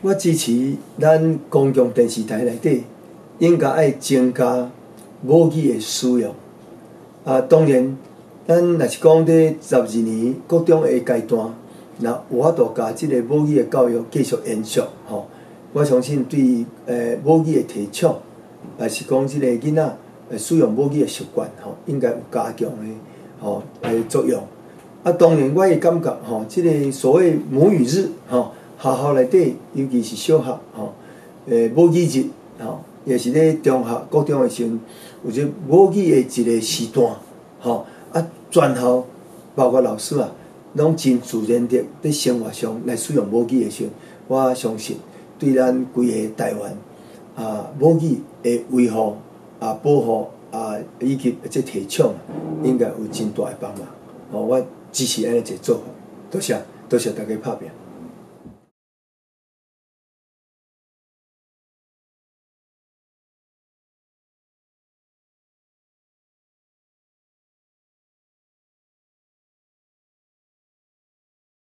我支持咱公共電視台內底應該愛增加母語的使用。啊，當然，咱若是講佇12年國中的階段，若有法度共這个母語的教育繼續延續，吼，我相信對母語的提倡，也是講這个囡仔使用母語的習慣，吼，應該有加強的吼作用。啊，當然我會感覺吼，這个所謂母語日，吼，學校內底，尤其是小學，吼，母語日，吼，也是咧中學、國中的時陣，有這母語的一个時段，吼，啊，全校包括老師啊，攏真自然的佇生活上來使用母語的時陣，我相信對咱規個台灣啊母語的維護啊保護啊以及這提倡，應該有真大的幫忙。吼，我支持按呢一个做法。多謝，多謝大家拍拚。